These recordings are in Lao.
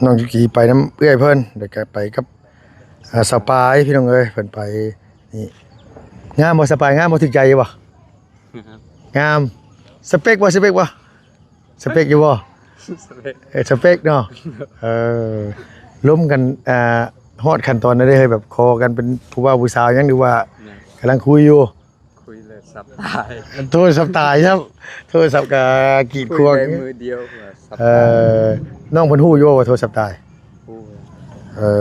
ນ້ອງຈຸກີໄປນຳເອື້ອຍເພິ່ນ ແລ້ວກໍໄປກັບ ອ່າ ສາວປາຍ ພີ່ນ້ອງເອີຍ ເພິ່ນໄປນີ້. ງາມບໍ່ສາວປາຍ? ງາມບໍ່? ຖືກໃຈຢູ່ບໍ່? ງາມ. ສະເປັກບໍ່? ສະເປັກບໍ່? ສະເປັກຢູ່ບໍ່? ສະເປັກ ເອີ ສະເປັກເນາະ. ເອີ ລົມກັນ ອ່າ ຮອດຂັ້ນຕອນໃດເລີຍ ແບບຂໍກັນເປັນຜູ້ບ່າວຜູ້ສາວຫຍັງ ຫຼືວ່າ ຍັງ ກຳລັງຄຸຍຢູ່? ຄຸຍແລ້ວສັບຕາຍ. ໂທລະສັບຕາຍຊ້ຳ. ໂທລະສັບກໍກີດຂວາງ. ຄຸຍໄດ້ມື້ດຽວກໍສັບຕາຍ. ເອີ ນ້ອງເພິ່ນຮູ້ຢູ່ວ່າໂທລະສັບຕາຍ? ຮູ້. ເອີ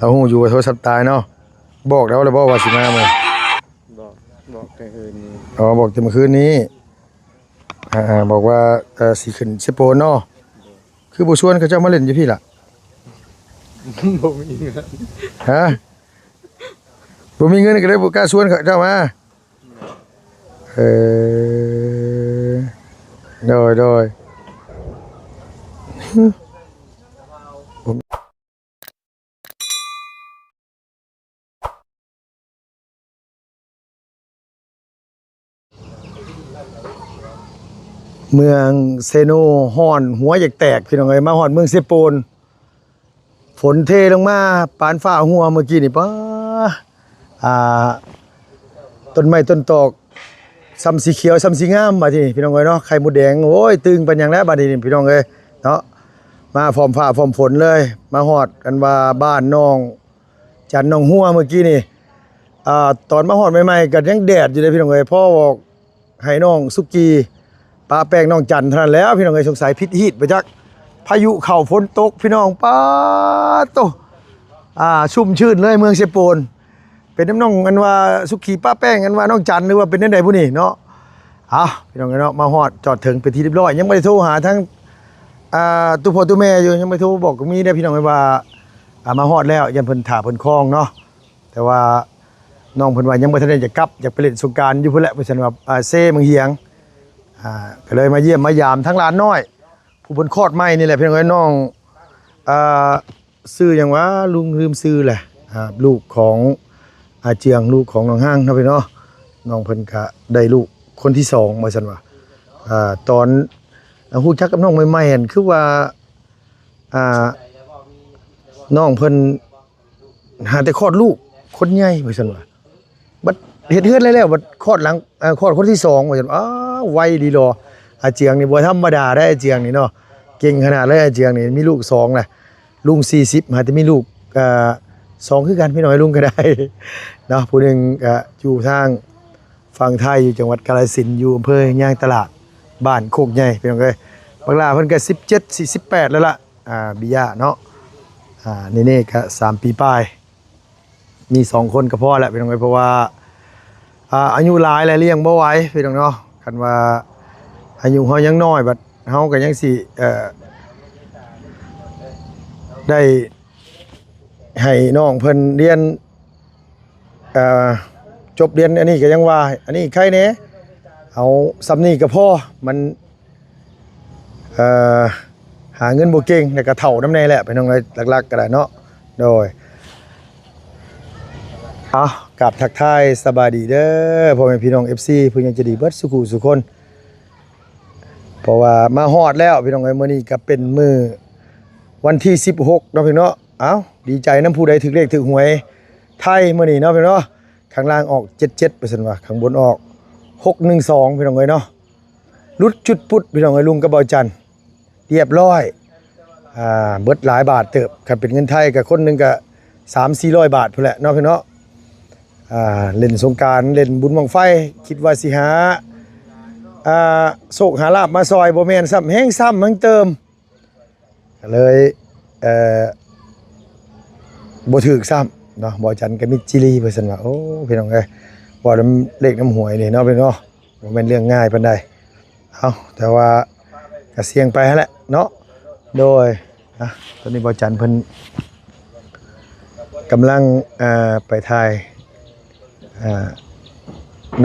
ລາວຮູ້ຢູ່ວ່າໂທລະສັບຕາຍເນາະ. ບອກລາວແລ້ວບໍ່ວ່າຊິມາມື້? ບອກ ບອກແຕ່ຄືນນີ້. ອໍ ບອກແຕ່ມື້ຄືນນີ້. ອ່າ ບອກວ່າ ເອີ ຊິຂຶ້ນເຊໂປນເນາະ. ຄືບໍ່ຊວນເຂົາເຈົ້າມາຫຼິ້ນຢູ່ພີ້ລະ? ບໍ່ມີເງິນ. ຮະ? ບໍ່ມີເງິນກໍເລີຍບໍ່ກ້າຊວນເຂົາເຈົ້າມາ. ເອີ ໂດຍ ໂດຍ. ເມືອງເຊໂນຮ້ອນຫົວຢາກແຕກ ພີ່ນ້ອງເອີຍ. ມາຮອດເມືອງເຊໂປນ ຝົນເທລົງມາປານຟ້າຮົ່ວມື້ກີ້ນີ້. ປ້າ ອ່າ ຕົ້ນໄມ້ຕົ້ນຕອກ ສ່ຳສີຂຽວ ສ່ຳສີງາມ ບາດນີ້ພີ່ນ້ອງເອີຍເນາະ. ໄຂ່ມົດແດງ ໂອ້ຍ ຕຶງປານຫຍັງແລ້ວບາດນີ້ພີ່ນ້ອງເອີຍເນາະ. ມາພ້ອມຟ້າພ້ອມຝົນເລີຍ. ມາຮອດອັນວ່າບ້ານໜອງຈັນໜອງຫົວມື້ກີ້ນີ້ ອ່າ ຕອນມາຮອດໃໝ່ໆ ກໍຍັງແດດຢູ່ເດ້ພີ່ນ້ອງເອີຍ. ພໍບອກໃຫ້ນ້ອງສຸກີປະແປ້ງນ້ອງຈັນເທົ່ານັ້ນແລ້ວ ພີ່ນ້ອງເອີຍ. ສົງໄສຜິດຮີດບໍ່ຈັກ ພາຍຸເຂົ້າ ຝົນຕົກ ພີ່ນ້ອງ. ປາໂຕ ອ່າ ຊຸ່ມຊື່ນເລີຍເມືອງເຊໂປນ. ເປັນນຳນ້ອງອັນວ່າສຸກີປະແປ້ງ ອັນວ່ານ້ອງຈັນ ຫຼືວ່າເປັນແນວໃດຜູ້ນີ້ເນາະ. ເອົາ ພີ່ນ້ອງເອີຍເນາະ ມາຮອດຈອດເຖິງເປັນທີ່ຮຽບຮ້ອຍ. ຍັງບໍ່ໄດ້ໂທຫາທາງ ອ່າ ຕູ້ພໍ່ຕູ້ແມ່ຢູ່ ຍັງບໍ່ໂທບອກກໍມີເດ້ພີ່ນ້ອງເອີຍວ່າ ອ່າ ມາຮອດແລ້ວ. ຢ້ານເພິ່ນຖ້າເພິ່ນຄອງເນາະ. ແຕ່ວ່ານ້ອງເພິ່ນວ່າຍັງບໍ່ທັນໄດ້ຈະກັບ ຢາກໄປຫຼິ້ນສົງການຢູ່ພຸ້ນແຫຼະ ເພິ່ນວ່າ ອ່າ ເຊເມືອງຫຽງ. ອ່າ ກໍເລີຍມາຢ້ຽມມາຢາມທັງຫຼານນ້ອຍ ຜູ້ເພິ່ນຄອດໃໝ່ນີ້ແຫຼະ ພີ່ນ້ອງເອີຍ. ນ້ອງ ອ່າ ຊື່ຫຍັງວະ ລຸງລືມຊື່ແຫຼະ. ອ່າ ລູກຂອງອາເຈືອງ ລູກຂອງນ້ອງຮາງເນາະພີ່ເນາະ. ນ້ອງເພິ່ນກະໄດ້ລູກຄົນທີສອງວ່າຊັ້ນວ່າ. ອ່າ ຕອນຮູ້ຈັກກັບນ້ອງໃໝ່ໆ ຫັ້ນ ຄືວ່າ ອ່າ ນ້ອງເພິ່ນຫາແຕ່ຄອດລູກຄົນໃຫຍ່ວ່າຊັ້ນວ່າ. ບັດເຮັດເຮືອນແລ້ວ ບັດຄອດຫຼັງ ເອີ ຄອດຄົນທີສອງວ່າຊັ້ນ. ອ້າວ ໄວດີຫຼໍ ອາເຈືອງນີ້ບໍ່ທຳມະດາໄດ໋ ອາເຈືອງນີ້ເນາະ. ເກັ່ງຂະໜາດເລີຍອາເຈືອງນີ້ ມີລູກສອງແຫຼະ. ລຸງສີ່ສິບ ຫາແຕ່ມີລູກ ເອີ ສອງຄືກັນ ພີ່ນ້ອງ ລຸງກໍໄດ້ເນາະ. ຜູ້ໜຶ່ງກໍຢູ່ທາງຝັ່ງໄທ ຢູ່ຈັງຫວັດກາລະສິນ ຢູ່ອຳເພີຍາງຕະຫຼາດ ບ້ານໂຄກໃຫຍ່ ພີ່ນ້ອງເອີຍ. ບັກຫຼ້າເພິ່ນກໍສິບເຈັດ ສິບແປດແລ້ວລະ. ອ່າ ບິຍາເນາະ. ອ່າ ເນເນ່ກໍສາມປີປາຍ ມີສອງຄົນກໍພໍແລ້ວ ພີ່ນ້ອງເອີຍ. ເພາະວ່າ ອ່າ ອາຍຸຫຼາຍແລ້ວ ລ້ຽງບໍ່ໄຫວ ພີ່ນ້ອງເນາະ. ຄັນວ່າອາຍຸເຮົາຍັງນ້ອຍ ບັດເຮົາກໍຍັງຊິ ເອີ ໄດ້ໃຫ້ນ້ອງເພິ່ນຮຽນ ເອີ ຈົບຮຽນອັນນີ້ກໍຍັງວ່າ ອັນນີ້ໄຄແດ່ ເອົາສ່ຳນີ້ກໍພໍ. ມັນ ເອີ ຫາເງິນບໍ່ເກັ່ງ ແລ້ວກໍເຖົ້ານຳແດ່ແຫຼະ ພີ່ນ້ອງເອີຍ ຫຼັກໆກໍໄດ້ເນາະ. ໂດຍ ເອົາ ກາບທັກທາຍສະບາຍດີເດີ ພໍ່ແມ່ພີ່ນ້ອງ ເອັຟຊີ ຜູ້ໃຫຍ່ໃຈດີເບິດສູ່ຜູ້ສູ່ຄົນ. ເພາະວ່າມາຮອດແລ້ວ ພີ່ນ້ອງເອີຍ. ມື້ນີ້ກໍເປັນມື້ວັນທີສິບຫົກເນາະ ພີ່ນ້ອງເນາະ. ເອົ້າ ດີໃຈນຳຜູ້ໃດຖືກເລກຖືກຫວຍໄທມື້ນີ້ເນາະ ພີ່ນ້ອງເນາະ. ຂ້າງລ່າງອອກເຈັດເຈັດ ວ່າຊັ້ນວ່າ ຂ້າງບົນອອກຫົກໜຶ່ງສອງ ພີ່ນ້ອງເອີຍເນາະ. ຫຼຸດຈຸດປຸດ ພີ່ນ້ອງເອີຍ ລຸງກັບເບົາຈັນ ຮຽບຮ້ອຍ. ອ່າ ເບິດຫຼາຍບາດເຕີບ ຄັນເປັນເງິນໄທກໍຄົນໜຶ່ງກໍສາມສີ່ຮ້ອຍບາດພຸ້ນແຫຼະເນາະ ພີ່ນ້ອງເນາະ. ອ່າ ຫຼິ້ນສົງການ ຫຼິ້ນບຸນບັ້ງໄຟ ຄິດວ່າຊິຫາ ອ່າ ໂຊກຫາລາບມາຊ່ອຍ ບໍ່ແມ່ນຊ້ຳ ແຮງຊ້ຳແຮງເຕີມ ກໍເລີຍ ເອີ ບໍ່ຖືກຊ້ຳເນາະ. ເບົາຈັນກໍມິດຈີລີ ວ່າຊັ້ນວ່າ. ໂອ້ ພີ່ນ້ອງເອີຍ ເວົ້ານຳເລກນຳຫວຍນີ້ເນາະ ພີ່ນ້ອງເນາະ ບໍ່ແມ່ນເລື່ອງງ່າຍປານໃດ. ເອົ້າ ແຕ່ວ່າກໍສ່ຽງໄປຫັ້ນແຫຼະເນາະ. ໂດຍ ອ່ະ ຕອນນີ້ເບົາຈັນເພິ່ນກຳລັງ ເອີ ໄປຖ່າຍ ອ່າ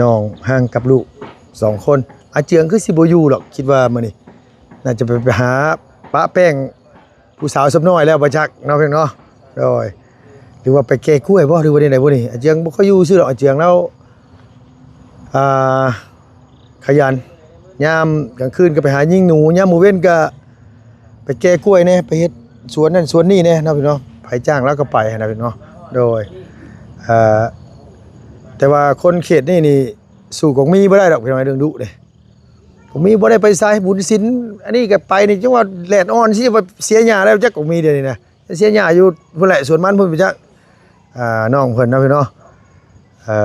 ນ້ອງຮາງກັບລູກສອງຄົນ. ອາເຈືອງຄືຊິບໍ່ຢູ່ດອກ ຄິດວ່າມື້ນີ້ໜ້າຈະໄປ ໄປຫາປະແປ້ງຜູ້ສາວສົມນ້ອຍແລ້ວບໍ່ຈັກເນາະ ພີ່ນ້ອງເນາະ. ໂດຍ ຫຼືວ່າໄປແກ່ກ້ວຍບໍ່ ຫຼືວ່າແນວໃດບໍ່ນີ້? ອາເຈືອງບໍ່ຄ່ອຍຢູ່ຊື່ດອກ ອາເຈືອງແລ້ວ ອ່າ ຂະຫຍັນ ຍາມກາງຄືນກໍໄປຫາຍິງໜູ ຍາມມື້ເວັນກໍ ໄປແກ່ກ້ວຍແດ່ ໄປເຮັດສວນນັ້ນສວນນີ້ແດ່ເນາະພີ່ນ້ອງ ໃຜຈ້າງລາວກໍໄປຫັ້ນນະພີ່ນ້ອງ. ໂດຍ ເອີ ແຕ່ວ່າຄົນເຂດນີ້ນີ້ ສູ້ກົງມີບໍ່ໄດ້ດອກພີ່ນ້ອງ ເລື່ອງດຸເດ້. ກົງມີບໍ່ໄດ້ໄປໃສ ບຸນສິນ ອັນນີ້ກໍໄປນີ້ ຈັ່ງວ່າແລດອ່ອນຊິວ່າເສຍຫຍ້າແລ້ວຈັກ ກົງມີດຽວນີ້ນະ ເສຍຫຍ້າຢູ່ພຸ້ນແຫຼະ ສວນມັນພຸ້ນໄປຈັກ. ອ່າ ນ້ອງເພິ່ນເນາະພີ່ນ້ອງ ເອີ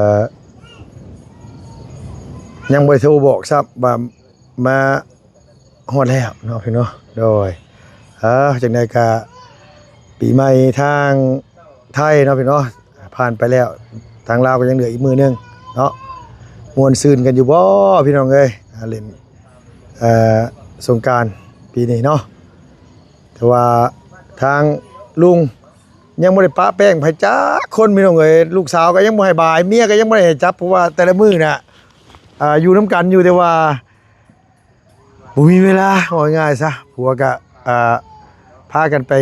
ຍັງບໍ່ໄດ້ໂທບອກຊ້ຳວ່າມາຮອດແລ້ວເນາະພີ່ນ້ອງ. ໂດຍ ເອີ ຈັ່ງໃດກະປີໃໝ່ທາງໄທເນາະພີ່ນ້ອງ ຜ່ານໄປແລ້ວ ທາງລາວກໍຍັງເຫຼືອອີກມື້ໜຶ່ງເນາະ. ມ່ວນຊື່ນກັນຢູ່ບໍ່ພີ່ນ້ອງເອີຍ ອ່າ ຫຼິ້ນ ເອີ ສົງການປີນີ້ເນາະ? ແຕ່ວ່າທາງລຸງ ຍັງບໍ່ໄດ້ປະແປ້ງໃຜຈັກຄົນພີ່ນ້ອງເອີຍ. ລູກສາວກໍຍັງບໍ່ໃຫ້ບາຍ ເມຍກໍຍັງບໍ່ໄດ້ໃຫ້ຈັບ ເພາະວ່າແຕ່ລະມື້ນະ ອ່າ ຢູ່ນຳກັນຢູ່ ແຕ່ວ່າບໍ່ມີເວລາ ເວົ້າງ່າຍໆຊະ. ຜົວກະ ອ່າ ພາກັນໄປ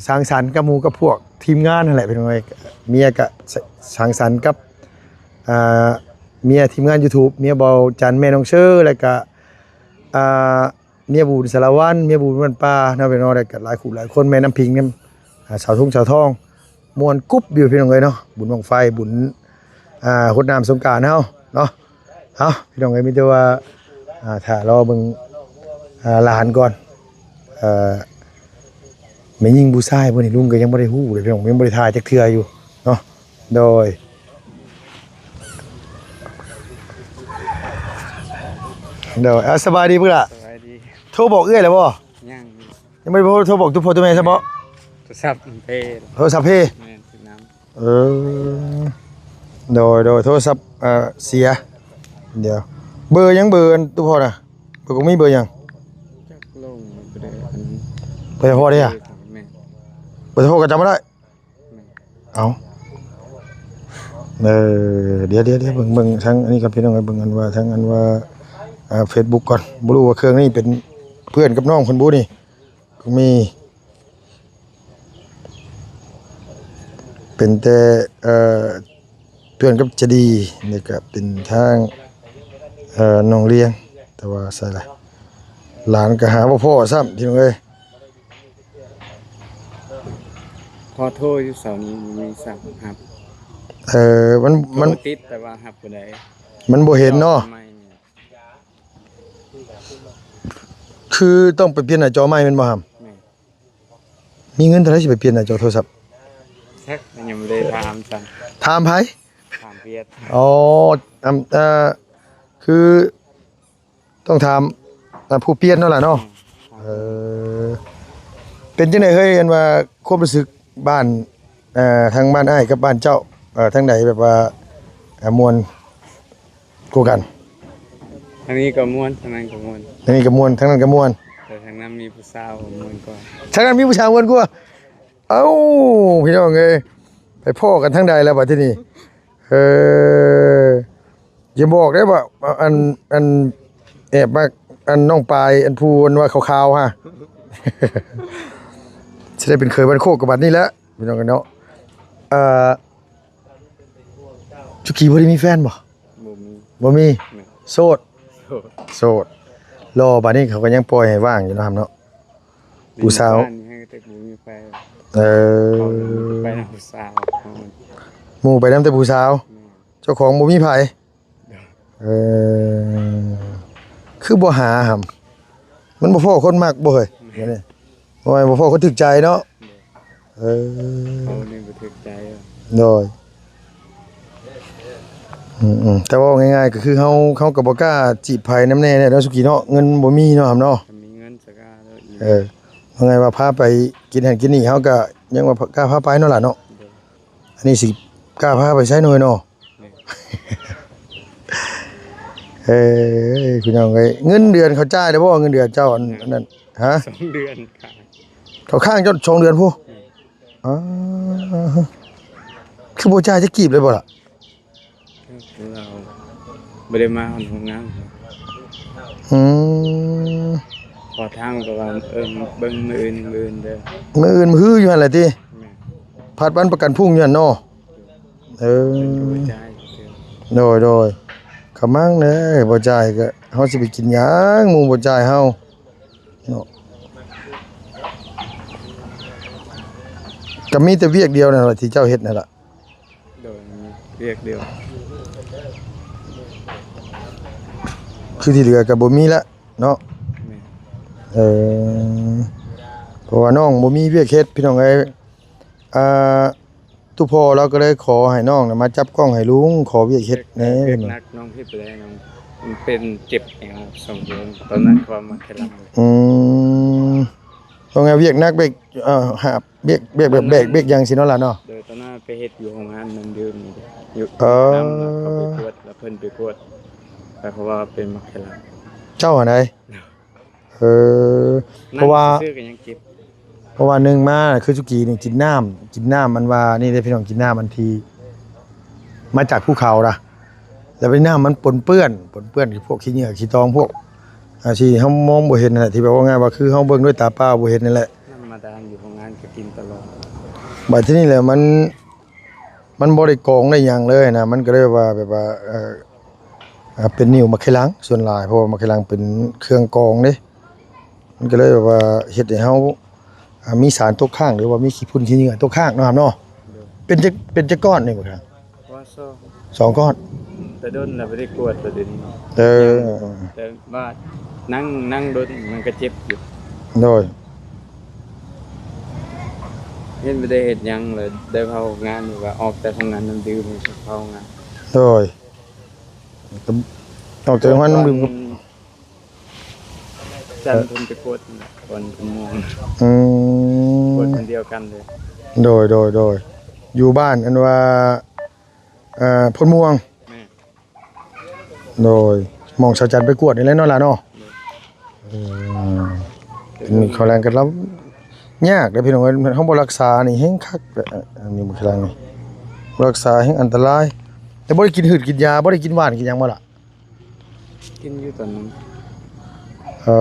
ສັງສັນກັບໝູ່ກັບພວກທີມງານຫັ້ນແຫຼະພີ່ນ້ອງເອີຍ. ເມຍກະ ສ- ສັງສັນກັບ ອ່າ ເມຍທີມງານ YouTube ເມຍເບົາຈັນ ແມ່ນ້ອງເຊີ ແລ້ວກະ ອ່າ ເມຍບຸນສາລະວັນ ເມຍບຸນບ້ານປ່າເນາະພີ່ນ້ອງ. ແລ້ວກໍຫຼາຍຄູ່ຫຼາຍຄົນ ແມ່ນ້ຳພິງນຳ ອ່າ ສາວທຸງສາວທອງ ມ່ວນກຸບຢູ່ພີ່ນ້ອງເອີຍເນາະ. ບຸນບັ້ງໄຟ ບຸນ ອ່າ ຫົດນ້ຳສົງການເຮົາເນາະ. ເອົາ ພີ່ນ້ອງເອີຍ ມີແຕ່ວ່າ ອ່າ ຖ້າລໍເບິ່ງ ອ່າ ຫຼານກ່ອນ ເອີ ແມ່ຍິງຜູ້ຊາຍບໍ່ນີ້ ລຸງກໍຍັງບໍ່ໄດ້ຮູ້ເລີຍພີ່ນ້ອງ ຍັງບໍ່ໄດ້ຖ່າຍຈັກເທື່ອຢູ່ເນາະ. ໂດຍ ໂດຍ ເອົາ ສະບາຍດີພຸ້ນລະ ສະບາຍດີ. ໂທບອກເອື້ອຍແລ້ວບໍ່? ຍັງ ຍັງບໍ່ໄດ້ໂທ ໂທບອກຕູ້ພໍ່ຕູ້ແມ່ຊ້ຳບໍ່? ໂທລະສັບເພ ໂທລະສັບເພ ແມ່ນ ຖືກນຳ. ເອີ ໂດຍ ໂດຍ ໂທລະສັບ ເອີ ເສຍ. ດຽວ ເບີຫຍັງ ເບີອັນຕູ້ພໍ່ນະ? ເບີກໍມີເບີຫຍັງ? ຈັກລົງໄປເດີ ອັນ ເບີພໍ່ເດ້ອະ? ແມ່ນ ເບີໂທກໍຈຳບໍ່ໄດ້. ແມ່ນ ເອົ້າ ເອີ ດຽວ ດຽວ ດຽວ ເບິ່ງ ເບິ່ງທາງອັນນີ້ກ່ອນ ພີ່ນ້ອງເອີຍ ເບິ່ງອັນວ່າ ທາງອັນວ່າ ອ່າ ເຟສບຸກກ່ອນ. ບໍ່ຮູ້ວ່າເຄື່ອງນີ້ເປັນເພື່ອນກັບນ້ອງເພິ່ນບໍ່ນີ້? ກໍມີ ເປັນແຕ່ ເອີ ເພື່ອນກັບຈະດີ ນີ້ກະເປັນທາງ ເອີ ນ້ອງລຽງ ແຕ່ວ່າໃສລະ ຫຼານກະຫາບໍ່ພໍ້ຊ້ຳ ພີ່ນ້ອງເອີຍ. ພໍໂທຢູ່ເຊົ້ານີ້ບໍ່ມີສັບຮັບ. ເອີ ມັນ ໂທ ມັນ ຕິດແຕ່ວ່າຮັບບໍ່ໄດ້ ມັນບໍ່ເຫັນເນາະ. ຄືຕ້ອງໄປປ່ຽນໜ້າຈໍໃໝ່ແມ່ນບໍ່ຫຳ? ແມ່ນ. ມີເງິນເທົ່າໃດຊິໄປປ່ຽນໜ້າຈໍໂທລະສັບ? ຈັກ ຍັງບໍ່ໄດ້ຖາມຊ້ຳ. ຖາມໃຜ? ຖາມພຽດ. ອໍ ອຳ ເອີ ຄື ຕ້ອງຖາມ ອ່າ ຜູ້ປ່ຽນເນາະລະເນາະ. ແມ່ນ. ເອີ ເປັນຈັ່ງໃດເຮີ້ຍ ອັນວ່າຄວາມຮູ້ສຶກບ້ານ ເອີ ທາງບ້ານອ້າຍກັບບ້ານເຈົ້າ ເອີ ທາງໃດແບບວ່າ ເອີ ມ່ວນກວ່າກັນ? ທາງນີ້ກໍມ່ວນ ທາງນັ້ນກໍມ່ວນ. ທາງນີ້ກໍມ່ວນ ທາງນັ້ນກໍມ່ວນ ແຕ່ທາງນັ້ນມີຜູ້ສາວມ່ວນກວ່າ. ທາງນັ້ນມີຜູ້ສາວມ່ວນກວ່າ? ເອົ້າ ພີ່ນ້ອງເອີຍ ໄປພໍ້ກັນທາງໃດແລ້ວບັດທີນີ້? ເອີ ຢ່າບອກເດ້ວ່າ ອັນ ອັນ ແອບມັກ ອັນ ນ້ອງປາຍ ອັນ ຜູ້ ອັນວ່າຂາວໆ ຫະ ຊິໄດ້ເປັນເຂີຍບ້ານໂຄກກັບບັດນີ້ແຫຼະ ພີ່ນ້ອງເອີຍເນາະ. ເອີ ຈຸກີບໍ່ໄດ້ມີແຟນບໍ່? ບໍ່ມີ. ບໍ່ມີ? ແມ່ນ. ໂສດ? ໂສດ. ໂສດ. ລໍບາດນີ້ເຂົາກໍຍັງປ່ອຍໃຫ້ວ່າງຢູ່ເນາະ ຫຳເນາະ. ຜູ້ສາວ ຢູ່ບ້ານນີ້ແຮງແຕ່ບໍ່ມີໃຜ. ເອີ ເຂົາໄປນຳຜູ້ສາວ ໝູ່ໄປນຳແຕ່ຜູ້ສາວ. ແມ່ນ. ເຈົ້າຂອງບໍ່ມີໃຜ. ໂດຍ. ເອີ ຄືບໍ່ຫາຫຳ? ມັນບໍ່ພໍ້ຄົນມັກບໍ່ເຮີ້ຍ? ແມ່ນ. ບໍ່ແມ່ນບໍ່ພໍ້ຄົນຖືກໃຈເນາະ. ໂດຍ. ເອີ ເຂົານີ້ບໍ່ຖືກໃຈ. ໂດຍ. ອືມໆ ແຕ່ເວົ້າງ່າຍໆ ກໍຄືເຮົາ ເຮົາກໍບໍ່ກ້າຈີບໃຜນຳແນ່ແຫຼະເນາະ ສຸກີເນາະ ເງິນບໍ່ມີເນາະ ຫຳເນາະ. ຄັນມີເງິນສະກະ ເອີ ເວົ້າງ່າຍວ່າພາໄປກິນຫັ້ນກິນນີ້ ເຮົາກໍຍັງວ່າກ້າພາໄປເນາະຫຼານເນາະ. ໂດຍ. ອັນນີ້ຊິກ້າພາໄປໃສໜ່ອຍເນາະ. ແມ່ນ. ເອີຍ ພີ່ນ້ອງເອີຍ ເງິນເດືອນເຂົາຈ່າຍແລ້ວບໍ່? ເງິນເດືອນເຈົ້າ ອັນ ອັນນັ້ນ ຫະ? ສອງເດືອນ. ເຂົາຄ້າງເຈົ້າສອງເດືອນພຸ້ນ. ແມ່ນ. ອໍ ຄືບໍ່ຈ່າຍຈັກກີບເລີຍບໍ່ລະ? ເຂົາບໍ່ໄດ້ມາຮອດໂຮງງານ. ອືມ ພໍທາງກໍວ່າ ເອີ ເບິ່ງມື້ອື່ນ ມື້ອື່ນເດີ ມື້ອື່ນມື້ຮືຢູ່ຫັ້ນແຫຼະຕິ. ແມ່ນ. ພັດວັນປະກັນພຸງຢູ່ຫັ້ນເນາະ. ເອີ ເພິ່ນກໍບໍ່ຈ່າຍ. ໂດຍໆ ຂະມັງເດີ ບໍ່ຈ່າຍກໍເຮົາຊິໄປກິນຫຍັງ ໝູ່ບໍ່ຈ່າຍເຮົາເນາະ. ກໍມີແຕ່ວຽກດຽວນັ້ນລະທີ່ເຈົ້າເຮັດນັ້ນລະ. ໂດຍ ມີວຽກດຽວ ຄືທີ່ເຫຼືອກໍບໍ່ມີລະເນາະ. ແມ່ນ ເອີ ເພາະວ່ານ້ອງບໍ່ມີວຽກເຮັດ ພີ່ນ້ອງເອີຍ. ອ່າ ຕຸພໍ່ລາວກໍເລີຍຂໍໃຫ້ນ້ອງນະມາຈັບກ້ອງໃຫ້ລຸງ ຂໍວຽກເຮັດແດ່. ວຽກໜັກນ້ອງເຮັດບໍ່ໄດ້ ນ້ອງມັນເປັນເຈັບແອວສອງເດືອນ ຕອນນັ້ນເຂົາວ່າມາແຄ່ລຳ. ອືມ ເພາະວ່າວຽກໜັກ ວຽກ ເອີ ຫາບ ວຽກ ວຽກແບບແບກ ຕອນນັ້ນ ວຽກຫຍັງຊີ້ເນາະລະເນາະ. ໂດຍ ຕອນນັ້ນໄປເຮັດຢູ່ໂຮງງານນ້ຳດື່ມນີ້ເດ້ ຢູ່ ເອີ ນຳ ແລ້ວເຂົາໄປກວດ ແລ້ວເພິ່ນໄປກວດ ແລ້ວເຂົາວ່າເປັນໝາກແຄລຳ. ເຈົ້າຫັ້ນໃດ? ເອີ ເພາະວ່າ ນັ່ງຊື່ໆກໍຍັງເຈັບ. ເພາະວ່າໜຶ່ງມາຄືສຸກີນີ້ກິນນ້ຳ ກິນນ້ຳອັນວ່ານີ້ເດ້ພີ່ນ້ອງ ກິນນ້ຳອັນທີ່ມາຈາກພູເຂົານະ ແລ້ວໄປນ້ຳມັນປົນເປື້ອນ ປົນເປື້ອນພວກຂີ້ເຫຍື້ອຂີ້ຕອງ ພວກ ອ່າ ທີ່ເຮົາມອງບໍ່ເຫັນນັ້ນແຫຼະ ທີ່ແບບວ່າງ່າຍວ່າຄືເຮົາເບິ່ງດ້ວຍຕາເປົ່າບໍ່ເຫັນນັ້ນແຫຼະ. ນ້ຳບາດານຢູ່ໂຮງງານກໍກິນຕະຫຼອດ. ບາດທີນີ້ແຫຼະ ມັນ ມັນບໍ່ໄດ້ກອງໄດ້ຫຍັງເລີຍນະ ມັນກໍເລີຍວ່າແບບວ່າ ເອີ ອ່າ ເປັນນິ້ວໝາກເຂລັງສ່ວນຫຼາຍ ເພາະວ່າໝາກເຂລັງເປັນເຄື່ອງກອງເດ້ ມັນກໍເລີຍແບບວ່າເຮັດໃຫ້ເຮົາ ອ່າ ມີສານຕົກຄ້າງ ຫຼືວ່າມີຂີ້ຝຸ່ນຂີ້ເຫຍື້ອຕົກຄ້າງເນາະ ເນາະ. ໂດຍ ເປັນຈັກ ເປັນຈັກກ້ອນນີ້ໝາກເຂລັງ? ວ່າສອງ ສອງກ້ອນ. ແຕ່ດົນແລ້ວບໍ່ໄດ້ກວດ ແຕ່ເດຍວນີ້ ເອີ ແຕ່ວ່ານັ່ງ ນັ່ງດົນມັນກໍເຈັບຢູ່. ໂດຍ ເຮັດ ບໍ່ໄດ້ເຮັດຫຍັງເລີຍ ໄດ້ເຂົ້າໂຮງງານ ວ່າອອກແຕ່ໂຮງງານນ້ຳດື່ມ ເຂົ້າໂຮງງານ. ໂດຍ ອອກແຕ່ໂຮງງານນ້ຳດື່ມ ຈັນເພິ່ນໄປກວດນັ້ນແຫຼະ ກ່ອນເພິ່ນມາ. ອືມ ກວດຄົນດຽວກັນເລີຍ. ໂດຍ ໂດຍ ໂດຍ ຢູ່ບ້ານອັນວ່າ ເອີ ໂພນມ່ວງ. ແມ່ນ ໂດຍ ໝ່ອງສາວຈັນໄປກວດນີ້ແຫຼະເນາະຫຼາເນາະ. ໂດຍ ອືມ ເປັນໝາກເຂລັງກັນລະຍາກເດ້ພີ່ນ້ອງເອີຍ ເຮົາບໍ່ຮັກສານີ້ແຮງຄັກເດ້ ອັນນີ້ໝາກເຂລັງນີ້ ບໍ່ຮັກສາແຮງອັນຕະລາຍ. ແຕ່ບໍ່ໄດ້ກິນຫືດກິນຢາ ບໍ່ໄດ້ກິນຫວ່ານກິນຫຍັງບໍ່ລະ? ກິນຢູ່ຕອນນັ້ນ. ເອີ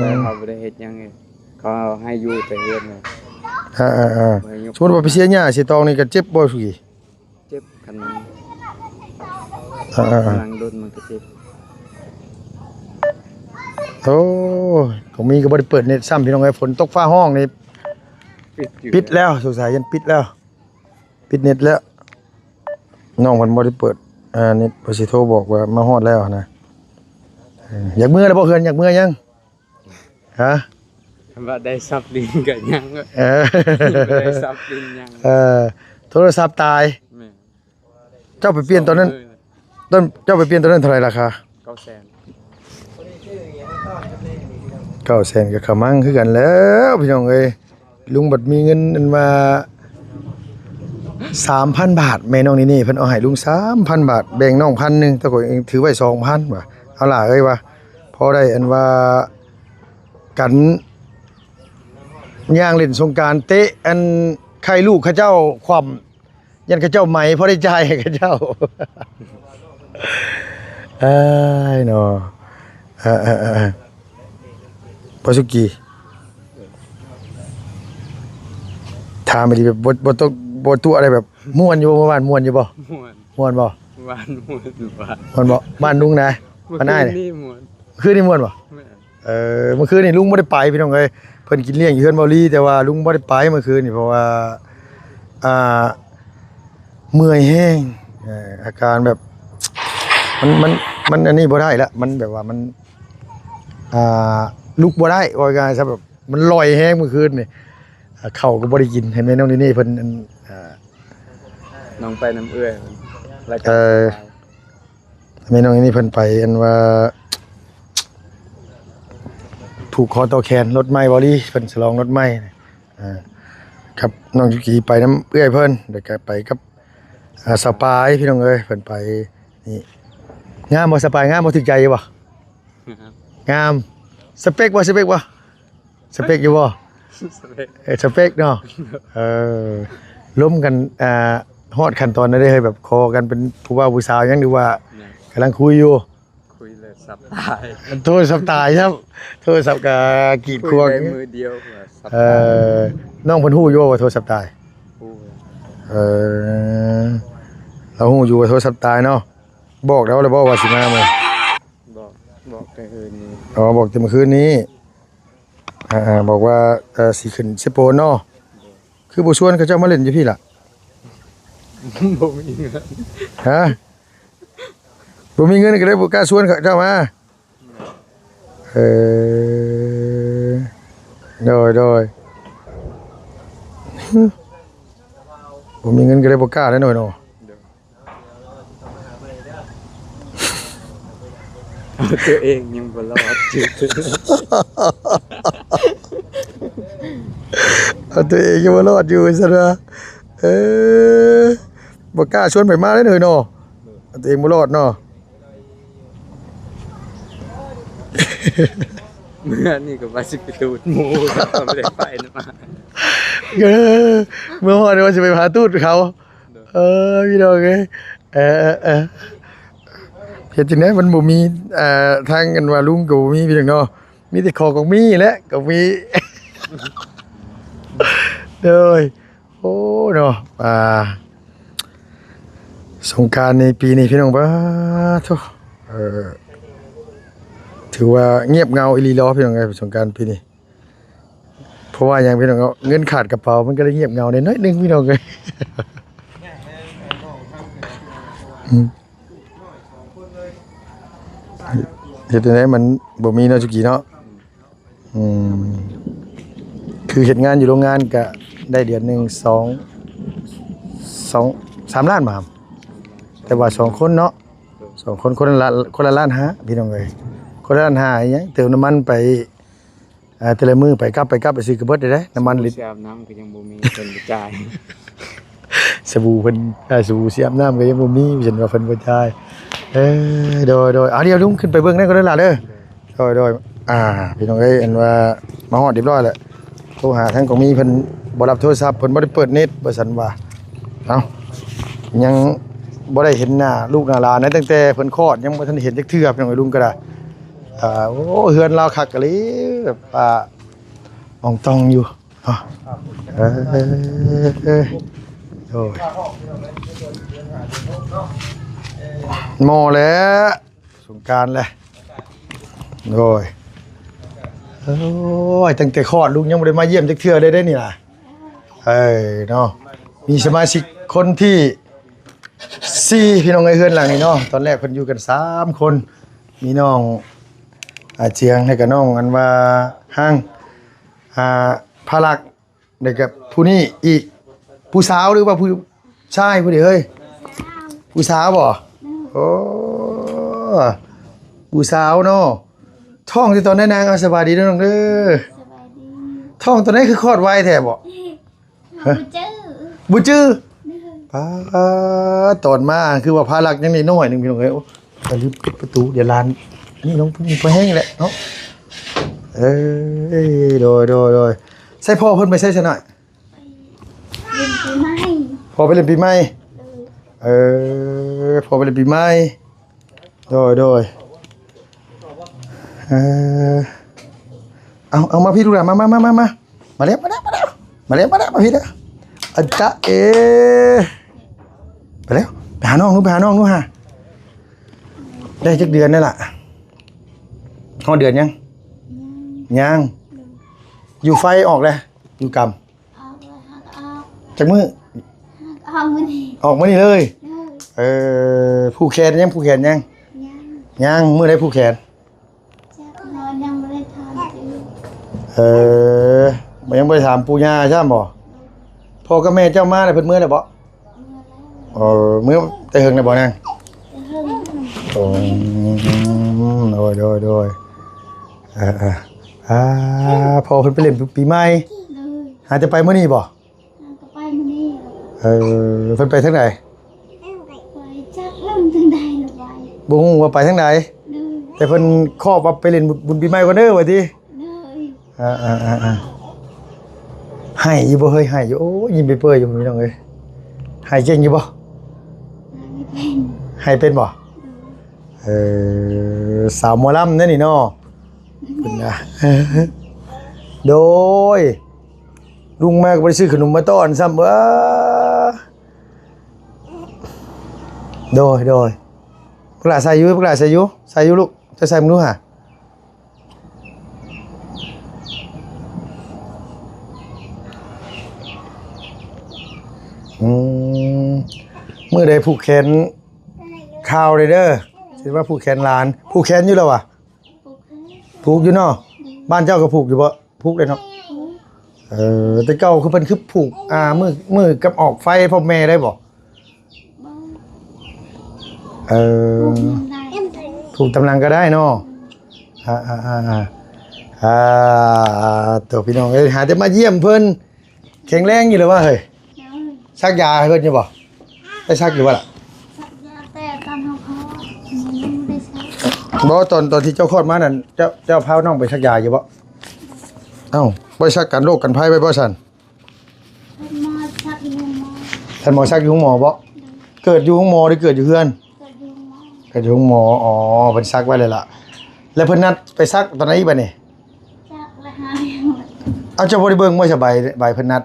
ແຕ່ເຂົາບໍ່ໄດ້ເຮັດຫຍັງເລີຍ ເຂົາໃຫ້ຢູ່ແຕ່ເຮືອນເລີຍ. ເອີໆໆ ບໍ່ໃຫ້ຍົກ ສົມມຸດວ່າໄປເສຍຫຍ້າເສຍຕອງນີ້ກໍເຈັບບໍ່ສຸກີ? ເຈັບ ຄັນມັນ ເອີໆໆ ກຳລັງດົນມັນກໍເຈັບ. ໂອ້ຍ ຂອງມີກໍບໍ່ໄດ້ເປີດເນັດຊ້ຳ ພີ່ນ້ອງເອີຍ ຝົນຕົກຟ້າຮ້ອງນີ້ ປິດຢູ່ ປິດແລ້ວ ສົງໄສຍັງປິດແລ້ວ ປິດເນັດແລ້ວ. ນ້ອງເພິ່ນບໍ່ໄດ້ເປີດ ອ່າ ເນັດ ເພິ່ນຊິໂທບອກວ່າມາຮອດແລ້ວນະ. ເອີ ຢາກເມືອແລ້ວບໍ່ ເຮືອນ ຢາກເມືອຍັງ? ຮະ? ຄັນວ່າໄດ້ສັບດິນກໍຍັງ. ເອີ ບໍ່ໄດ້ສັບດິນຍັງ. ເອີ ໂທລະສັບຕາຍ. ແມ່ນ ເຈົ້າໄປປ່ຽນຕອນນັ້ນ ຕອນເຈົ້າໄປປ່ຽນຕອນນັ້ນເທົ່າໃດລາຄາ? ເກົ້າແສນ ເກົ້າແສນ ກໍຂະມັງຄືກັນແລ້ວ ພີ່ນ້ອງເອີຍ. ລຸງບັດມີເງິນອັນວ່າສາມພັນບາດ ແມ່ນ້ອງນີ່ນີ້ເພິ່ນເອົາໃຫ້ລຸງສາມພັນບາດ ແບ່ງນ້ອງພັນໜຶ່ງ ແຕ່ຂ້ອຍຖືໄວ້ສອງພັນວ່າ ເອົາຫຼ້າເອີຍວ່າ ພໍໄດ້ອັນວ່າກັນຍ່າງຫຼິ້ນສົງການ ເຕະອັນໄຂ່ລູກເຂົາເຈົ້າຄວ່ຳ ຢ້ານເຂົາເຈົ້າໄໝ ພໍໄດ້ຈ່າຍໃຫ້ເຂົາເຈົ້າ. ເອີຍເນາະ ເອີໆໆ ພໍ່ສຸກີ ຖາມອີ່ຫຼີແບບບໍ່ ບໍ່ຕົກ ບໍ່ຕົວະໄດ້ ແບບມ່ວນຢູ່ບໍ່? ເມື່ອວານມ່ວນຢູ່ບໍ່? ມ່ວນ ມ່ວນບໍ່? ວານມ່ວນ ວານ ມ່ວນບໍ່? ບ້ານລຸງນະ ບ້ານອ້າຍນີ້ ຄືນນີ້ມ່ວນ ຄືນນີ້ມ່ວນບໍ່? ແມ່ນ ເອີ ເມື່ອຄືນນີ້ລຸງບໍ່ໄດ້ໄປ ພີ່ນ້ອງເອີຍ ເພິ່ນກິນລ້ຽງຢູ່ເຮືອນເບົາລີ ແຕ່ວ່າລຸງບໍ່ໄດ້ໄປເມື່ອຄືນນີ້ ເພາະວ່າ ອ່າ ເມື່ອຍແຮງ ເອີ ອາການແບບ ມັນ ມັນ ມັນອັນນີ້ບໍ່ໄດ້ລະ ມັນແບບວ່າມັນ ອ່າ ລຸກບໍ່ໄດ້ ເວົ້າງ່າຍຊະ ແບບມັນລອຍແຮງເມື່ອຄືນນີ້. ເຂົ້າກໍບໍ່ໄດ້ກິນ ໃຫ້ແມ່ນ້ອງນີ່ນີ້ເພິ່ນ ອັນ ອ່າ ນ້ອງໄປນຳເອື້ອຍ ແລ້ວກໍ ເອີ ແມ່ນ້ອງນີ້ເພິ່ນໄປອັນວ່າຜູກຄໍຕໍ່ແຂນລົດໃໝ່ເບົາລີ ເພິ່ນສະຫຼອງລົດໃໝ່ ອ່າ ກັບນ້ອງຈຸກີໄປນຳເອື້ອຍເພິ່ນ ແລ້ວກໍໄປກັບ ອ່າ ສາວປາຍ ພີ່ນ້ອງເອີຍ ເພິ່ນໄປນີ້. ງາມບໍ່ສາວປາຍ? ງາມບໍ່? ຖືກໃຈຢູ່ບໍ່? ງາມ ງາມ ສະເປັກບໍ່? ສະເປັກບໍ່? ສະເປັກຢູ່ບໍ່? ສະເປັກ ເອີ ສະເປັກເນາະ ເອີ ລົມກັນ ອ່າ ຮອດຂັ້ນຕອນໃດເລີຍ ແບບຂໍກັນເປັນຜູ້ບ່າວຜູ້ສາວຍັງ ຫຼືວ່າ ຍັງ ກຳລັງຄຸຍຢູ່? ຄຸຍແລ້ວສັບຕາຍ ໂທລະສັບຕາຍຊ້ຳ ໂທລະສັບກໍກີດຂວາງ ຄຸຍໄດ້ມື້ດຽວກໍສັບຕາຍ. ເອີ ນ້ອງເພິ່ນຮູ້ຢູ່ວ່າໂທລະສັບຕາຍ? ຮູ້ ເອີ ລາວຮູ້ຢູ່ວ່າໂທລະສັບຕາຍເນາະ ບອກລາວແລ້ວບໍ່ວ່າຊິມາມື້? ບອກ ບອກແຕ່ຄືນນີ້ ອໍ ບອກແຕ່ມື້ຄືນນີ້ ອ່າໆ ບອກວ່າ ເອີ ຊິຂຶ້ນເຊໂປນເນາະ. ຄືບໍ່ຊວນເຂົາເຈົ້າມາຫຼິ້ນຢູ່ພີ້ລະ? ບໍ່ມີເງິນ. ຮະ? ບໍ່ມີເງິນກໍເລີຍບໍ່ກ້າຊວນເຂົາເຈົ້າມາ. ເອີ ໂດຍ ໂດຍ. ບໍ່ມີເງິນກໍເລີຍບໍ່ກ້າແລ້ວໜ້ອຍເນາະ. ເອົາຕົວເອງຍັງບໍ່ລອດຢູ່. ເອົາຕົວເອງຍັງບໍ່ລອດຢູ່ ວ່າຊັ້ນວ່າ. ເອີ ບໍ່ກ້າຊວນໃຜມາເລີຍເນາະ. ເອົາຕົວເອງບໍ່ລອດເນາະ. ເມື່ອນີ້ກໍວ່າຊິໄປຕູດໝູ່ ກໍບໍ່ໄດ້ໄປນຳ. ເອີ ເມື່ອຮອດວ່າຊິໄປຫາຕູດເຂົາ. ເອີ ພີ່ນ້ອງເອີຍ ເອີ ເອີ ເອີ ເຮັດຈັ່ງໃດ ມັນບໍ່ມີ ອ່າ ທາງອັນວ່າລຸງກໍບໍ່ມີ ພີ່ນ້ອງເນາະ ມີແຕ່ຂອງກອງມີແຫຼະ ກອງມີ. ໂດຍ ໂອ້ ເນາະ ອ່າ ສົງການໃນປີນີ້ ພີ່ນ້ອງ ປາໂທ້ ເອີ ຖືວ່າງຽບເຫງົາອີ່ຫຼີເນາະ ພີ່ນ້ອງເອີຍ ສົງການປີນີ້. ເພາະວ່າຫຍັງ ພີ່ນ້ອງເນາະ ເງິນຂາດກະເປົາ ມັນກໍເລີຍງຽບເຫງົາແດ່ໜ້ອຍໜຶ່ງ ພີ່ນ້ອງເອີຍ. ອືມ ເຮັດຈັ່ງໃດ ມັນບໍ່ມີເນາະ ສຸກີເນາະ. ອືມ ຄືເຮັດງານຢູ່ໂຮງງານກະໄດ້ເດືອນໜຶ່ງ ສອງ ສອງ ສາມລ້ານບໍ່ຫຳ? ແຕ່ວ່າສອງຄົນເນາະ ສອງຄົນ ຄົນລະ ຄົນລະລ້ານຫ້າ ພີ່ນ້ອງເອີຍ ຄົນລະລ້ານຫ້າ. ອີຫຍັງ ເຕີມນ້ຳມັນໄປ ອ່າ ແຕ່ລະມື້ໄປກັບ ໄປກັບ ໄປຊື້ກະເບິດເດ້ ນ້ຳມັນລິດ. ສະບູຊິອາບນ້ຳກໍຍັງບໍ່ມີ ເພິ່ນບໍ່ຈ່າຍ. ສະບູເພິ່ນ ອ່າ ສະບູຊິອາບນ້ຳກໍຍັງບໍ່ມີ ເພິ່ນວ່າເພິ່ນບໍ່ຈ່າຍ. ເອີ ໂດຍ ໂດຍ ອ່າ ດຽວລຸງຂຶ້ນໄປເບິ່ງນັ້ນກ່ອນເດີຫຼ້າເດີ. ໂດຍ ໂດຍ ອ່າ ພີ່ນ້ອງເອີຍ ອັນວ່າມາຮອດຮຽບຮ້ອຍແລ້ວ ໂທຫາທາງກອງມີ ເພິ່ນບໍ່ຮັບໂທລະສັບ ເພິ່ນບໍ່ໄດ້ເປີດເນັດ ວ່າຊັ້ນວ່າ. ເອົ້າ ຍັງບໍ່ໄດ້ເຫັນໜ້າລູກໜ້າຫຼານນະ ຕັ້ງແຕ່ເພິ່ນຄອດ ຍັງບໍ່ທັນເຫັນຈັກເທື່ອ ພີ່ນ້ອງເອີຍ ລຸງກໍໄດ້. ອ່າ ໂອ້ ເຮືອນລາວຄັກອີ່ຫຼີ ແບບວ່າ ອອງຕອງຢູ່ເນາະ. ເອີ ໂດຍ ໝໍ້ແຫຼະ ສົງການແຫຼະ. ໂດຍ ໂອ້ຍ ຕັ້ງແຕ່ຄອດ ລຸງຍັງບໍ່ໄດ້ມາຢ້ຽມຈັກເທື່ອເດ້ ເດ້ນີ້ນະ. ເອີ ເນາະ ມີສະມາຊິກຄົນທີສີ່ ພີ່ນ້ອງເອີຍ ເຮືອນຫຼັງນີ້ເນາະ. ຕອນແລກເພິ່ນຢູ່ກັນສາມຄົນ ມີນ້ອງ ອາ ຈຽງ ແລ້ວກໍນ້ອງອັນວ່າ ຮັງ ອາ ພາລັກ ແລ້ວກໍຜູ້ນີ້ອີກ ຜູ້ສາວ ຫຼືວ່າຜູ້ຊາຍຜູ້ໃດເຮີ້ຍ? ຜູ້ສາວບໍ່? ໂອ້ ຜູ້ສາວເນາະ. ທ້ອງແຕ່ຕອນໃດນາງ? ເອົາ ສະບາຍດີເດີນ້ອງເດີ. ສະບາຍດີ. ທ້ອງຕອນໃດຄືຄອດໄວແທ້ບໍ? ຮະ? ບໍ່ຈື່ ບໍ່ຈື່. ປາດ ຕອນມາຄືວ່າພາລັກຍັງນ້ອຍໆໜຶ່ງ ພີ່ນ້ອງເອີຍ. ໂອ້ ລືມປິດປະຕູ ດຽວຫຼານ ອັນນີ້ນ້ອງຜູ້ຍິງພໍແຮງແຫຼະເນາະ. ເອີ ໂດຍ ໂດຍ ໂດຍ. ໃສພໍ່ເພິ່ນໄປໃສຊະນ້ອຍ? ໄປຫຼິ້ນປີໃໝ່. ພໍ່ໄປຫຼິ້ນປີໃໝ່? ໂດຍ. ເອີ ພໍ່ໄປຫຼິ້ນປີໃໝ່. ໂດຍ ໂດຍ. ເອີ ເອົາ ເອົາ ມາພີ້ລູກຫຼານ ມາ ມາ ມາ ມາ ມາ ມາແລ້ວ ມາແລ້ວ ມາແລ້ວ ມາແລ້ວ ມາແລ້ວ ມາພີ້ເດີ. ອາຈະເອ ໄປແລ້ວ ໄປຫານ້ອງນູ ໄປຫານ້ອງນູຫາ. ໄດ້ຈັກເດືອນແລ້ວລະ? ຮອດເດືອນຍັງ? ຍັງ ຍັງ. ຢູ່ໄຟອອກແລ້ວ ຢູ່ກຳ ອອກແລ້ວ ຫາກໍອອກ. ຈັກມື້? ຫາກໍອອກມື້ນີ້ ອອກມື້ນີ້ເລີຍ. ໂດຍ. ເອີ ຜູກແຂນຍັງ? ຜູກແຂນຍັງ? ຍັງ. ຍັງ. ມື້ໃດຜູກແຂນ? ຈັກ ຍັງບໍ່ໄດ້ຖາມ. ເອີ ຍັງບໍ່ໄດ້ຖາມປູ່ຍ່າຊ້ຳບໍ? ພໍ່ກັບແມ່ເຈົ້າມາແລ້ວ ເພິ່ນເມືອແລ້ວບໍ? ເອີ ເມືອແຕ່ເຫິງແລ້ວບໍນາງ? ແຕ່ເຫິງ. ໂອ້ ໂດຍ ໂດຍ ໂດຍ. ເອີ ເອີ ອ່າ ພໍ່ເພິ່ນໄປຫຼິ້ນປີໃໝ່? ໂດຍ. ຫາຈະໄປມື້ນີ້ບໍ? ຫາກໍໄປມື້ນີ້. ເອີ ເພິ່ນໄປທາງໃດ? ໄປຈັກເພິ່ນທາງໃດລະໄປ ບໍ່ຮູ້ວ່າໄປທາງໃດ. ໂດຍ. ແຕ່ເພິ່ນຂອບວ່າໄປຫຼິ້ນບຸນປີໃໝ່ກ່ອນເດີ ວ່າຕິ? ໂດຍ. ອ່າໆໆໆ ໄຫ້ຢູ່ບໍ່ເຮີ້ຍ? ໄຫ້ຢູ່. ໂອ້ຍ ຍິ້ມເປີຍໆຢູ່ ພີ່ນ້ອງເອີຍ. ໄຫ້ເກັ່ງຢູ່ບໍ່? ໄຫ້ເປັນ. ໄຫ້ເປັນບໍ່? ໂດຍ. ເອີ ສາວໝໍລຳເດ້ນີ້ເນາະ. ເພິ່ນນະ ໂດຍ. ລຸງມາກໍບໍ່ໄດ້ຊື້ຂະໜົມມາຕ້ອນຊ້ຳ. ເອີ ໂດຍ ໂດຍ. ບັກຫຼ້າໃສ່ຢູ່ ບັກຫຼ້າໃສ່ຢູ່ ໃສ່ຢູ່ລູກ. ເຈົ້າໃສ່ເບິ່ງດູຫາ. ມື້ໃດຜູກແຂນ ຂ່າວເດີເດີ ຊິວ່າຜູກແຂນຫຼານ ຜູກແຂນຢູ່ແລ້ວຫວາ? ຜູກຢູ່ເນາະ. ບ້ານເຈົ້າກໍຜູກຢູ່ບໍ່? ຜູກເດ້ເນາະ. ເອີ ແຕ່ເກົ່າຄືເພິ່ນຄືຜູກ ອ່າ ມື ມືກັບອອກໄຟພໍ່ແມ່ໄດ້ບໍ່? ເອີ ຜູກຕາມຫຼັງກໍໄດ້ເນາະ. ອ່າ ອ່າ ໂຕ ພີ່ນ້ອງເອີຍ ຫາແຕ່ມາຢ້ຽມເພິ່ນ. ແຂງແຮງຢູ່ແລ້ວຫວາເຮີ້ຍ? ສັກຢາໃຫ້ເພິ່ນຢູ່ບໍ່? ໄດ້ສັກຢູ່ບໍ່ລະ? ສັກຢາແຕ່ຕອນເຮົາຄອດ ຍັງບໍ່ໄດ້ສັກ. ບໍ່ ຕອນ ຕອນທີ່ເຈົ້າຄອດມານັ້ນ ເຈົ້າ ເຈົ້າພານ້ອງໄປສັກຢາຢູ່ບໍ່? ເອົ້າ ບໍ່ໄດ້ສັກກັນໂລກກັນໄພໄວ້ບໍ່ຊັ້ນ? ທ່ານໝໍສັກຢູ່ໂຮງໝໍ. ທ່ານໝໍສັກຢູ່ໂຮງໝໍບໍ່? ໂດຍ. ເກີດຢູ່ໂຮງໝໍ ຫຼື ເກີດຢູ່ເຮືອນ? ເກີດຢູ່ໂຮງໝໍ. ເກີດຢູ່ໂຮງໝໍ. ອໍ ເພິ່ນສັກໄວ້ແລ້ວລະ. ແລ້ວເພິ່ນນັດໄປສັກຕອນໃດອີກບັດນີ້? ຈັກລະຫາ. ເອົາ ເຈົ້າບໍ່ໄດ້ເບິ່ງບໍ່ສະບາຍ ໃບເພິ່ນນັດ?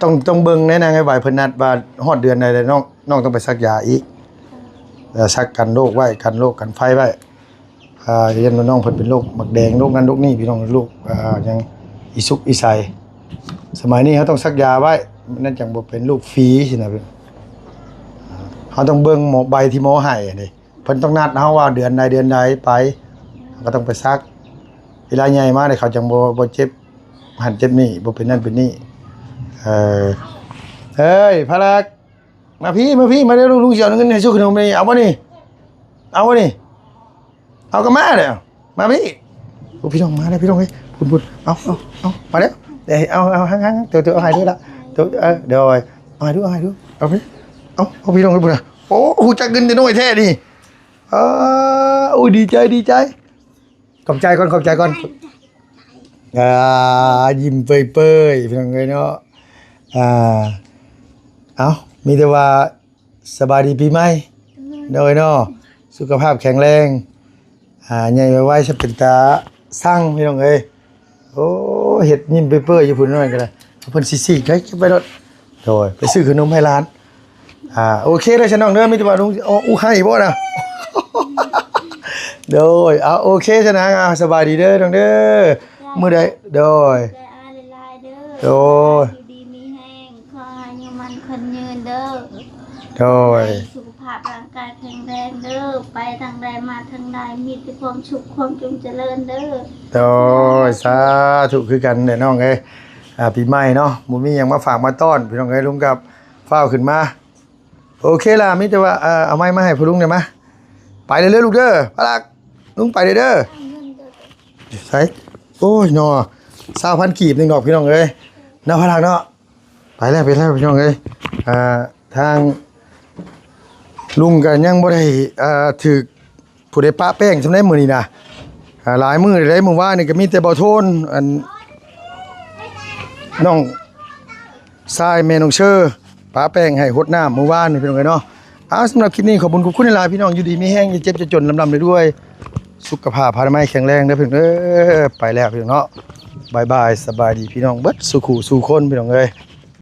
ຕ້ອງ ຕ້ອງເບິ່ງແນ່ນາງ ໃຫ້ໃບເພິ່ນນັດວ່າຮອດເດືອນໃດແລ້ວ ນ້ອງ ນ້ອງຕ້ອງໄປສັກຢາອີກ. ເອີ ສັກກັນໂລກໄວ້ ກັນໂລກກັນໄພໄວ້. ອ່າ ຢ້ານວ່ານ້ອງເພິ່ນເປັນໂລກໝາກແດງ ໂລກນັ້ນໂລກນີ້ ພີ່ນ້ອງ ໂລກ ອ່າ ຫຍັງ ອີສຸກອີໃສ. ສະໄໝນີ້ເຮົາຕ້ອງສັກຢາໄວ້ ມັນຈັ່ງບໍ່ເປັນໂລກຝີຊີ້ນະ. ເຮົາຕ້ອງເບິ່ງໝໍ ໃບທີ່ໝໍໃຫ້ເດ້. ເພິ່ນຕ້ອງນັດເຮົາວ່າເດືອນໃດເດືອນໃດໄປ ເຮົາກໍຕ້ອງໄປສັກ. ເວລາໃຫຍ່ມາເດ້ ເຂົາຈັ່ງບໍ່ ບໍ່ເຈັບຫັ້ນເຈັບນີ້ ບໍ່ເປັນນັ້ນເປັນນີ້. ເອີ ເອີຍ ພະລັກ ມາພີ້ ມາພີ້ ມາເດີລູກ. ລຸງຊິເອົາເງິນໃຫ້ຊື້ຂະໜົມນີ້ ເອົາບໍ່ນີ້? ເອົາບໍ່ນີ້? ເອົາກໍມາເດີ ມາພີ້. ໂອ້ ພີ່ນ້ອງມາແລ້ວ ພີ່ນ້ອງເອີຍ ພຸ້ນໆ. ເອົາ ເອົາ ເອົາ ມາແລ້ວ. ເອີ ເອົາ ເອົາ ຫັງໆ ໂຕ ໂຕ ເອົາໃຫ້ດູລະ ໂຕ. ເອີ ໂດຍ ເອົາໃຫ້ດູ ເອົາໃຫ້ດູ ເອົາພີ້. ເອົາ ເອົາ ພີ່ນ້ອງເອີຍ ພຸ້ນນະ. ໂອ້ ຮູ້ຈັກເງິນແຕ່ນ້ອຍແທ້ນີ້. ເອີ ໂອ້ຍ ດີໃຈ ດີໃຈ. ຂອບໃຈກ່ອນ ຂອບໃຈກ່ອນ. ອ່າ ຍິ້ມເປີຍໆ ພີ່ນ້ອງເອີຍເນາະ. ອ່າ ເອົ້າ ມີແຕ່ວ່າສະບາຍດີປີໃໝ່ ໂດຍເນາະ ສຸຂະພາບແຂງແຮງ ອ່າ ໃຫຍ່ໄວໆ ຊະເປັນຕາຊັງ ພີ່ນ້ອງເອີຍ. ໂອ້ ເຮັດຍິ້ມເປີຍໆ ຢູ່ພຸ້ນ ນ້ອຍກໍໄດ້ ເພິ່ນຊິສີກໃຫ້ເກັບໄວ້ໂລດ. ໂດຍ ໄປຊື້ຂະໜົມໃຫ້ຫຼານ. ອ່າ ໂອເຄເດີຊະນ້ອງເດີ ມີແຕ່ວ່າລຸງ ໂອ້ ອຸໄຫ້ບໍ່ນະ? ໂດຍ ເອົາ ໂອເຄຊະນາງ ອ່າ ສະບາຍດີເດີນ້ອງເດີ. ມື້ໃດ ໂດຍ ໂດຍ ຢູ່ດີມີແຮງ ຂໍໃຫ້ອາຍຸໝັ້ນຂວັນຍືນເດີ. ໂດຍ ໃຫ້ສຸຂະພາບຮ່າງກາຍແຂງແຮງເດີ ໄປທາງໃດມາທາງໃດ ມີແຕ່ຄວາມສຸກຄວາມຈົງຈະເລີນເດີ. ໂດຍ ສາທຸຄືກັນແຫຼະນ້ອງເອີຍ. ອ່າ ປີໃໝ່ເນາະ ບໍ່ມີຫຍັງມາຝາກມາຕ້ອນ ພີ່ນ້ອງເອີຍ ລຸງກັບ ຟ້າວຂຶ້ນມາ. ໂອເຄລະ ມີແຕ່ວ່າ ເອົາ ເອົາໄມ້ມາໃຫ້ພໍ່ລຸງແດ່ມາ. ໄປເດີລູກເດີ ພະລັກ ລຸງໄປເດີ. ໃສ ໂອ້ຍເນາະ ຊາວພັນກີບໜຶ່ງດອກ ພີ່ນ້ອງເອີຍ ເນາະ ພະລັກເນາະ. ໄປແລ້ວ ໄປແລ້ວ ພີ່ນ້ອງເອີຍ. ອ່າ ທາງລຸງກໍຍັງບໍ່ໄດ້ ອ່າ ຖືກ ຜູ້ໃດປະແປ້ງຊ່ຳໃດມື້ນີ້ນະ. ອ່າ ຫຼາຍມື້ແລ້ວ ມື້ວານນີ້ກໍມີແຕ່ບໍ່ໂທນ ອັນ ນ້ອງຊາຍແມ່ນ້ອງເຊີ ປະແປ້ງໃຫ້ຫົດນ້ຳມື້ວານນີ້ ພີ່ນ້ອງເອີຍເນາະ. ເອົາ ສຳລັບຄລິບນີ້ ຂອບຄຸນຂອບຄຸນຫຼາຍໆ ພີ່ນ້ອງ ຢູ່ດີມີແຮງ ຢ່າເຈັບຢ່າຈົນ ລ່ຳໆລວຍໆ ສຸຂະພາບອະນາໄມແຂງແຮງເດີ ພີ່ນ້ອງເອີຍ. ໄປແລ້ວ ພີ່ນ້ອງເນາະ ບາຍບາຍ ສະບາຍດີ ພີ່ນ້ອງເບິດສູ່ຄູ່ສູ່ຄົນ ພີ່ນ້ອງເອີຍ.